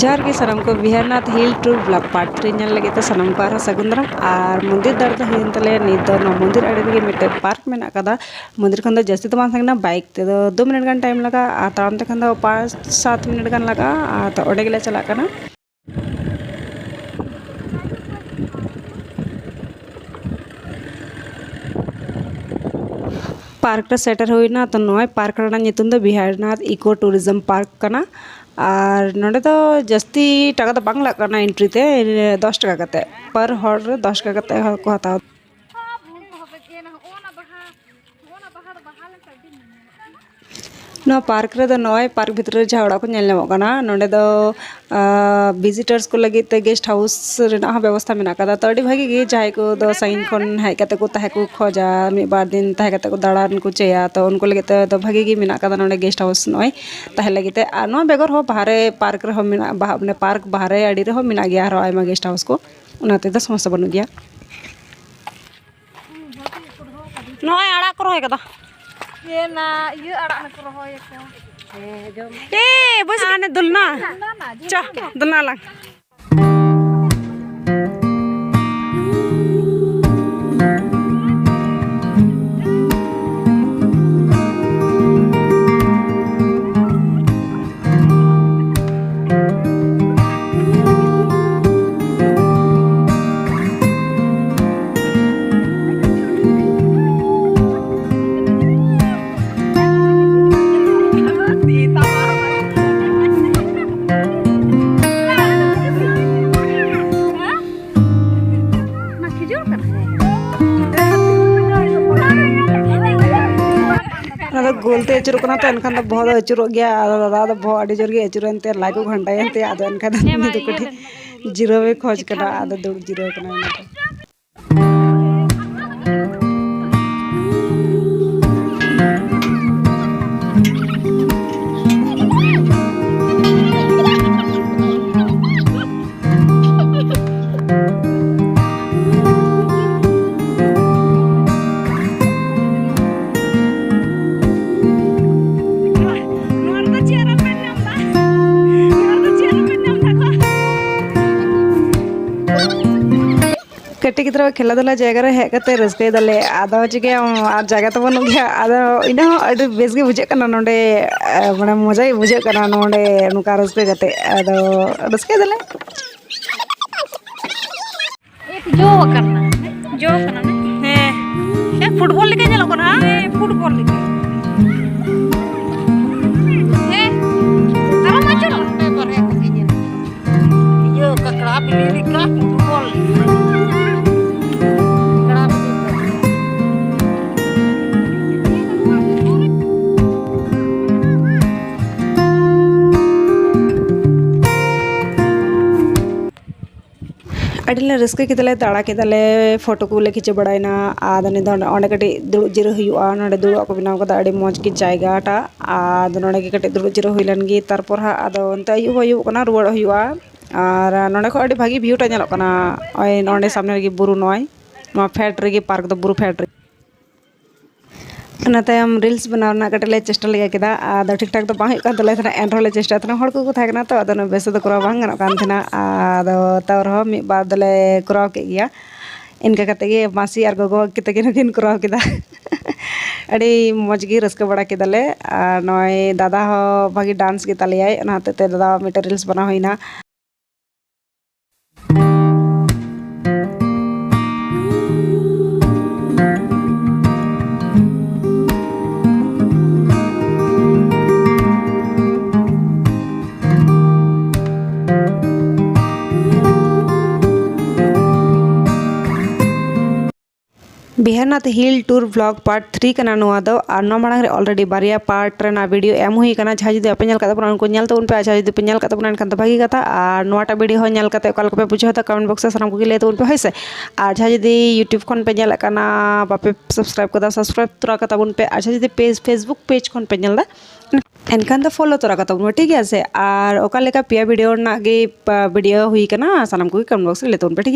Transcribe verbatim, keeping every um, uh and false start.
ᱡᱚᱦᱟᱨ ᱜᱮ ᱥᱟᱱᱟᱢ ᱠᱚ, ᱵᱤᱦᱟᱨᱱᱟᱛᱷ ᱦᱤᱞ ᱴᱩᱨ ᱵᱞᱚᱜ ᱯᱟᱨᱴ ᱛᱷᱨᱤ ᱧᱮᱞ ᱞᱟᱹᱜᱤᱫ ᱛᱮ ᱥᱟᱱᱟᱢ ᱠᱚ ᱟᱨᱦᱚᱸ ᱥᱟᱹᱜᱩᱱ ᱫᱟᱨᱟᱢ᱾ ᱟᱨ ᱢᱚᱱᱫᱤᱨ ᱫᱟᱨ ᱫᱚ ᱦᱩᱭᱮᱱ ᱛᱟᱞᱮᱭᱟ᱾ ᱱᱤᱛ ᱫᱚ ᱱᱚᱣᱟ ᱢᱚᱱᱫᱤᱨ ᱟᱲᱮ ᱨᱮᱜᱮ ᱢᱤᱫᱴᱮᱡ ᱯᱟᱨᱠ ᱢᱮᱱᱟᱜ ᱠᱟᱫᱟ᱾ ᱢᱚᱱᱫᱤᱨ ᱠᱷᱚᱱ ᱫᱚ ᱡᱟᱹᱥᱛᱤ ᱫᱚ ᱵᱟᱝ ᱥᱟᱺᱜᱤᱧᱟ, ᱵᱟᱭᱤᱠ ᱛᱮᱫᱚ ᱫᱩ ᱢᱤᱱᱤᱴ ᱜᱟᱱ ᱴᱟᱭᱤᱢ ᱞᱟᱜᱟᱜᱼᱟ, ᱟᱨ ᱛᱟᱲᱟᱢ ᱛᱮᱠᱷᱟᱱ ᱫᱚ ᱯᱟᱸᱪ ᱥᱟᱛ ᱢᱤᱱᱤᱴ ᱜᱟᱱ ᱞᱟᱜᱟᱜᱼᱟ᱾ ᱟᱨ ᱛᱚ ᱚᱸᱰᱮ ᱜᱮᱞᱮ ᱪᱟᱞᱟᱜ ᱠᱟᱱᱟ᱾ ᱯᱟᱨᱠ ᱨᱮ ᱥᱮᱴᱮᱨ ᱦᱩᱭᱱᱟ᱾ ᱛᱚ ᱱᱚᱜᱼᱚᱭ ᱯᱟᱨᱠ ᱨᱮᱱᱟᱜ ᱧᱩᱛᱩᱢ ᱫᱚ ᱵᱤᱦᱟᱨᱱᱟᱛᱷ ᱤᱠᱳ ᱴᱩᱨᱤᱡᱚᱢ ᱯᱟᱨᱠ ᱠᱟᱱᱟ᱾ ᱟᱨ ᱱᱚᱸᱰᱮ ᱫᱚ ᱡᱟᱹᱥᱛᱤ ᱴᱟᱠᱟ ᱫᱚ ᱵᱟᱝ ᱞᱟᱜᱟᱜ ᱠᱟᱱᱟ ᱮᱱᱴᱨᱤ ᱛᱮ, ᱫᱚᱥ ᱴᱟᱠᱟ ᱠᱟᱛᱮ, ᱯᱟᱨ ᱦᱚᱲ ᱨᱮ ᱫᱚᱥ ᱴᱟᱠᱟ ᱠᱟᱛᱮ ᱦᱚᱲ ᱠᱚ ᱦᱟᱛᱟᱣ᱾ ᱱᱚᱣᱟ ᱯᱟᱨᱠ ᱨᱮᱫᱚ ᱱᱚᱜᱼᱚᱭ ᱯᱟᱨᱠ ᱵᱷᱤᱛᱨᱤ ᱨᱮ ᱡᱟᱦᱟᱸ ᱚᱲᱟᱜ ᱠᱚ ᱧᱮᱞ ᱧᱟᱢᱚᱜ ᱠᱟᱱᱟ, ᱱᱚᱸᱰᱮ ᱫᱚ ᱵᱷᱤᱡᱤᱴᱟᱨᱥ ᱠᱚ ᱞᱟᱹᱜᱤᱫ ᱛᱮ ᱜᱮᱥᱴ ᱦᱟᱣᱩᱥ ᱨᱮᱱᱟᱜ ᱦᱚᱸ ᱵᱮᱵᱚᱥᱛᱷᱟ ᱢᱮᱱᱟᱜ ᱠᱟᱫᱟ᱾ ᱛᱚ ᱟᱹᱰᱤ ᱵᱷᱟᱹᱜᱤ ᱜᱮ, ᱡᱟᱦᱟᱸᱭ ᱠᱚᱫᱚ ᱥᱟᱺᱜᱤᱧ ᱠᱷᱚᱱ ᱦᱮᱡ ᱠᱟᱛᱮ ᱠᱚ ᱛᱟᱦᱮᱸ ᱠᱚ ᱠᱷᱚᱡᱟ, ᱢᱤᱫ ᱵᱟᱨ ᱫᱤᱱ ᱛᱟᱦᱮᱸ ᱠᱟᱛᱮ ᱠᱚ ᱫᱟᱬᱟᱱ ᱠᱚ ᱪᱟᱹᱭᱟ, ᱛᱚ ᱩᱱᱠᱩ ᱞᱟᱹᱜᱤᱫ ᱛᱮ ᱫᱚ ᱵᱷᱟᱹᱜᱤ ᱜᱮ ᱢᱮᱱᱟᱜ ᱠᱟᱫᱟ ᱱᱚᱸᱰᱮ ᱜᱮᱥᱴ ᱦᱟᱣᱩᱥ ᱱᱚᱜᱼᱚᱭ ᱛᱟᱦᱮᱸ ᱞᱟᱹᱜᱤᱫ ᱛᱮ᱾ ᱟᱨ ᱱᱚᱣᱟ ᱵᱮᱜᱚᱨ ᱦᱚᱸ ᱵᱟᱦᱨᱮ ᱯᱟᱨᱠ ᱨᱮᱦᱚᱸ ᱢᱮᱱᱟᱜ, ᱵᱟᱦᱟ-, ᱢᱟᱱᱮ ᱯᱟᱨᱠ ᱵᱟᱦᱨᱮ ᱟᱲᱮ ᱨᱮᱦᱚᱸ ᱢᱮᱱᱟᱜ ᱜᱮᱭᱟ ᱟᱨᱦᱚᱸ ᱟᱭᱢᱟ ᱜᱮᱥᱴ ᱦᱟᱣᱩᱥ ᱠᱚ, ᱚᱱᱟ ᱛᱮᱫᱚ ᱥᱚᱢᱚᱥᱥᱟ ᱵᱟᱹᱱᱩᱜ ᱜᱮᱭᱟ᱾ ᱱᱚᱜᱼᱚᱭ ᱟᱲᱟᱜ ᱠᱚ ᱨᱚᱦᱚᱭ ᱠᱟᱫᱟ᱾ ᱤᱭᱟᱹ ᱱᱟ, ᱤᱭᱟᱹ ᱟᱲᱟᱜ ᱱᱟᱠᱚ ᱨᱚᱦᱚᱭ ᱟᱠᱚ᱾ ᱮ, ᱵᱩᱡᱽ ᱟᱱᱮ ᱫᱩᱞᱱᱟ᱾ ᱫᱩᱞᱱᱟ ᱱᱟ, ᱪᱚ, ᱫᱩᱞᱱᱟ ᱞᱟᱝ᱾ ᱚᱱᱟ ᱫᱚ ᱜᱳᱞ ᱛᱮ ᱟᱹᱪᱩᱨᱚᱜ ᱠᱟᱱᱟ ᱛᱚ, ᱮᱱᱠᱷᱟᱱ ᱫᱚ ᱵᱚᱦᱚᱜ ᱫᱚ ᱟᱹᱪᱩᱨᱚᱜ ᱜᱮᱭᱟ᱾ ᱟᱫᱚ ᱫᱟᱫᱟ ᱫᱚ ᱵᱚᱦᱚᱜ ᱟᱹᱰᱤ ᱡᱳᱨ ᱜᱮ ᱟᱹᱪᱩᱨᱮᱱ ᱛᱮ, ᱞᱟᱡ ᱠᱚ ᱜᱷᱟᱱᱴᱟᱭᱮᱱ ᱛᱟᱭᱟ᱾ ᱟᱫᱚ ᱮᱱᱠᱷᱟᱱ ᱫᱚ ᱩᱱᱤ ᱫᱚ ᱠᱟᱹᱴᱤᱡ ᱡᱤᱨᱟᱹᱣ ᱮ ᱠᱷᱚᱡᱽ ᱠᱟᱱᱟ, ᱟᱫᱚ ᱫᱩᱲᱩᱵ ᱡᱤᱨᱟᱹᱣ ᱠᱟᱱᱟᱭ ᱩᱱᱤ ᱫᱚ᱾ ᱠᱟᱹᱴᱤᱡ ᱜᱤᱫᱽᱨᱟᱹ ᱠᱷᱮᱞᱟ ᱫᱷᱩᱞᱟ ᱡᱟᱭᱜᱟ ᱨᱮ ᱦᱮᱡ ᱠᱟᱛᱮ ᱨᱟᱹᱥᱠᱟᱹᱭ ᱫᱟᱞᱮ, ᱟᱫᱚ ᱪᱤᱠᱟᱹᱭᱟᱢ, ᱟᱨ ᱡᱟᱭᱜᱟ ᱛᱟᱵᱚᱱ ᱵᱟᱹᱱᱩᱜ ᱜᱮᱭᱟ᱾ ᱟᱫᱚ ᱤᱱᱟᱹ ᱦᱚᱸ ᱟᱹᱰᱤ ᱵᱮᱥ ᱜᱮ ᱵᱩᱡᱷᱟᱹᱜ ᱠᱟᱱᱟ ᱱᱚᱰᱮ, ᱮ, ᱢᱟᱱᱮ ᱢᱚᱡᱟ ᱜᱮ ᱵᱩᱡᱷᱟᱹᱜ ᱠᱟᱱᱟ ᱱᱚᱰᱮ ᱱᱚᱝᱠᱟ ᱨᱟᱹᱥᱠᱟᱹ ᱠᱟᱛᱮ᱾ ᱟᱫᱚ ᱨᱟᱹᱥᱠᱟᱹᱭ ᱫᱟᱞᱮ᱾ ᱡᱚ ᱟᱠᱟᱱᱟ, ᱡᱚ ᱟᱠᱟᱱᱟ ᱱᱮ᱾ ᱦᱮᱸ, ᱦᱮᱸ, ᱯᱷᱩᱴᱵᱚᱞ ᱞᱮᱠᱟ ᱧᱮᱞᱚᱜ ᱠᱟᱱᱟ᱾ ᱦᱮᱸ, ᱯᱷᱩᱴᱵᱚᱞ ᱞᱮᱠᱟ᱾ ᱦᱮᱸ, ᱟᱨᱚ ᱢᱟ ᱪᱚᱞᱚ᱾ ᱤᱭᱟᱹ, ᱠᱟᱠᱲᱟ ᱵᱤᱞᱤ ᱞᱮᱠᱟ ᱯᱷᱩᱴᱵᱚᱞ᱾ ᱠᱟᱠᱲᱟ ᱵᱤᱞᱤ ᱞᱮᱠᱟ᱾ ᱟᱹᱰᱤ ᱞᱮ ᱨᱟᱹᱥᱠᱟᱹ ᱠᱮᱫᱟᱞᱮ, ᱫᱟᱬᱟ ᱠᱮᱫᱟᱞᱮ, ᱯᱷᱳᱴᱳ ᱠᱚᱞᱮ ᱠᱷᱤᱪᱟᱹ ᱵᱟᱲᱟᱭᱮᱱᱟ᱾ ᱟᱫᱚ ᱱᱤᱛ ᱫᱚ ᱚᱸᱰᱮ ᱠᱟᱹᱴᱤᱡ ᱫᱩᱲᱩᱵ ᱡᱤᱨᱟᱹ ᱦᱩᱭᱩᱜᱼᱟ᱾ ᱱᱚᱰᱮ ᱫᱩᱲᱩᱵ ᱟᱜ ᱠᱚ ᱵᱮᱱᱟᱣ ᱠᱟᱫᱟ, ᱟᱹᱰᱤ ᱢᱚᱡᱽ ᱜᱮ ᱡᱟᱭᱜᱟᱴᱟᱜ᱾ ᱟᱫᱚ ᱱᱚᱰᱮ ᱜᱮ ᱠᱟᱹᱴᱤᱡ ᱫᱩᱲᱩᱵ ᱡᱤᱨᱟᱹ ᱦᱩᱭ ᱞᱮᱱ ᱜᱮ, ᱛᱟᱨᱯᱚᱨ ᱦᱟᱸᱜ ᱟᱫᱚ ᱚᱱᱛᱮ ᱟᱹᱭᱩᱵ ᱦᱚᱸ ᱟᱹᱭᱩᱵ ᱠᱟᱱᱟ, ᱨᱩᱣᱟᱹᱲᱚᱜ ᱦᱩᱭᱩᱜᱼᱟ᱾ ᱟᱨ ᱱᱚᱰᱮ ᱠᱷᱚᱱ ᱟᱹᱰᱤ ᱵᱷᱟᱹᱜᱤ ᱵᱷᱤᱭᱩᱴᱟ ᱧᱮᱞᱚᱜ ᱠᱟᱱᱟ, ᱱᱚᱜᱼᱚᱭ ᱱᱚᱰᱮ ᱥᱟᱢᱱᱮ ᱨᱮᱜᱮ ᱵᱩᱨᱩ, ᱱᱚᱜᱼᱚᱭ ᱱᱚᱣᱟ ᱯᱷᱮᱰ ᱨᱮᱜᱮ ᱯᱟᱨᱠ ᱫᱚ, ᱵᱩᱨᱩ ᱯᱷᱮᱰ ᱨᱮ᱾ ᱚᱱᱟ ᱛᱟᱭᱚᱢ ᱨᱤᱞᱥ ᱵᱮᱱᱟᱣ ᱨᱮᱱᱟᱜ ᱠᱟᱹᱴᱤᱡ ᱞᱮ ᱪᱮᱥᱴᱟ ᱞᱮᱜᱟ ᱠᱮᱫᱟ, ᱟᱫᱚ ᱴᱷᱤᱠ ᱴᱷᱟᱠ ᱫᱚ ᱵᱟᱝ ᱦᱩᱭᱩᱜ ᱠᱟᱱ ᱛᱟᱞᱮ ᱛᱟᱦᱮᱱᱟ, ᱮᱱ ᱨᱮᱦᱚᱸ ᱞᱮ ᱪᱮᱥᱴᱟᱭᱮᱫ ᱛᱟᱦᱮᱱᱟ᱾ ᱦᱚᱲ ᱠᱚᱠᱚ ᱛᱟᱦᱮᱸ ᱠᱟᱱᱟ ᱛᱚ, ᱟᱫᱚ ᱩᱱᱟᱹᱜ ᱵᱮᱥ ᱫᱚ ᱠᱚᱨᱟᱣ ᱵᱟᱝ ᱜᱟᱱᱚᱜ ᱠᱟᱱ ᱛᱟᱦᱮᱱᱟ᱾ ᱟᱫᱚ ᱛᱟᱣ ᱨᱮᱦᱚᱸ ᱢᱤᱫ ᱵᱟᱨ ᱫᱚᱞᱮ ᱠᱚᱨᱟᱣ ᱠᱮᱫ ᱜᱮᱭᱟ᱾ ᱤᱱᱠᱟ ᱠᱟᱛᱮ ᱜᱮ ᱢᱟᱹᱥᱤ ᱟᱨ ᱜᱚᱜᱚ ᱛᱟᱹᱠᱤᱱ ᱦᱚᱸᱠᱤᱱ ᱠᱚᱨᱟᱣ ᱠᱮᱫᱟ᱾ ᱟᱹᱰᱤ ᱢᱚᱡᱽ ᱜᱮ ᱨᱟᱹᱥᱠᱟᱹ ᱵᱟᱲᱟ ᱠᱮᱫᱟᱞᱮ᱾ ᱟᱨ ᱱᱚᱜᱼᱚᱭ ᱫᱟᱫᱟ ᱦᱚᱸ ᱵᱷᱟᱜᱮ ᱰᱟᱱᱥ ᱜᱮ ᱛᱟᱞᱮᱭᱟᱭ, ᱚᱱᱟ ᱦᱚᱛᱮᱡ ᱛᱮ ᱫᱟᱫᱟᱣᱟᱜ ᱢᱤᱫᱴᱮᱱ ᱨᱤᱞᱥ ᱵᱮᱱᱟᱣ ᱦᱩᱭᱱᱟ᱾ ᱵᱤᱦᱟᱨᱱᱟᱛᱷ ᱦᱤᱞ ᱴᱩᱨ ᱵᱷᱞᱚᱜ ᱯᱟᱨᱴ ᱛᱷᱨᱤ ᱠᱟᱱᱟ ᱱᱚᱣᱟ ᱫᱚ᱾ ᱟᱨ ᱱᱚᱣᱟ ᱢᱟᱲᱟᱝ ᱨᱮ ᱚᱞᱨᱮᱰᱤ ᱵᱟᱨᱭᱟ ᱯᱟᱨᱴ ᱨᱮᱱᱟᱜ ᱵᱷᱤᱰᱤᱭᱳ ᱮᱢ ᱦᱩᱭ ᱠᱟᱱᱟ᱾ ᱡᱟᱦᱟᱸᱭ ᱡᱩᱫᱤ ᱵᱟᱯᱮ ᱧᱮᱞ ᱠᱟᱜ ᱛᱟᱵᱚᱱᱟ, ᱩᱱᱠᱩ ᱧᱮᱞ ᱛᱟᱵᱚᱱ ᱯᱮ᱾ ᱟᱨ ᱡᱟᱦᱟᱸᱭ ᱡᱩᱫᱤ ᱯᱮ ᱧᱮᱞ ᱠᱟᱜ ᱛᱟᱵᱚᱱᱟ, ᱮᱱᱠᱷᱟᱱ ᱫᱚ ᱵᱷᱟᱹᱜᱤ ᱠᱟᱛᱷᱟ᱾ ᱟᱨ ᱱᱚᱣᱟᱴᱟᱜ ᱵᱷᱤᱰᱤᱭᱳ ᱦᱚᱸ ᱧᱮᱞ ᱠᱟᱛᱮ ᱚᱠᱟ ᱞᱮᱠᱟ ᱯᱮ ᱵᱩᱡᱷᱟᱹᱣ ᱫᱟ, ᱠᱚᱢᱮᱱᱴ ᱵᱚᱠᱥ ᱨᱮ ᱥᱟᱱᱟᱢ ᱠᱚᱜᱮ ᱞᱟᱹᱭ ᱛᱟᱵᱚᱱ ᱯᱮ, ᱦᱳᱭ ᱥᱮ᱾ ᱟᱨ ᱡᱟᱦᱟᱸᱭ ᱡᱩᱫᱤ YouTube ᱠᱷᱚᱱ ᱯᱮ ᱧᱮᱞᱮᱫ ᱠᱟᱱᱟ, ᱵᱟᱯᱮ ᱥᱟᱵᱥᱠᱨᱟᱭᱤᱵ ᱠᱟᱫᱟ, ᱥᱟᱵᱥᱠᱨᱟᱭᱤᱵ ᱛᱚᱨᱟ ᱠᱟᱛᱟ ᱵᱚᱱ ᱯᱮ᱾ ᱟᱨ ᱡᱟᱦᱟᱸᱭ ᱡᱩᱫᱤ ᱯᱮᱡᱽ, Facebook ᱯᱮᱡᱽ ᱠᱷᱚᱱ ᱯᱮ ᱧᱮᱞ ᱫᱟ, ᱮᱱᱠᱷᱟᱱ ᱫᱚ ᱯᱷᱚᱞᱳ ᱛᱚᱨᱟ ᱠᱟᱛᱟ ᱵᱚᱱ ᱯᱮ, ᱴᱷᱤᱠ ᱜᱮᱭᱟ ᱥᱮ? ᱟᱨ ᱚᱠᱟ ᱞᱮᱠᱟ ᱯᱮᱭᱟ ᱵᱷᱤᱰᱤᱭᱳ ᱨᱮᱱᱟᱜ ᱜᱮ, ᱯᱟ-, ᱵᱷᱤᱰᱤᱭᱳ ᱦᱩᱭ ᱠᱟᱱᱟ, ᱥᱟᱱᱟᱢ ᱠᱚᱜᱮ ᱠᱚᱢᱮᱱᱴ ᱵᱚᱠᱥ ᱨᱮ ᱞᱟᱹᱭ ᱛᱟᱵᱚᱱ ᱯᱮ, ᱴᱷᱤᱠ ᱜᱮᱭᱟ?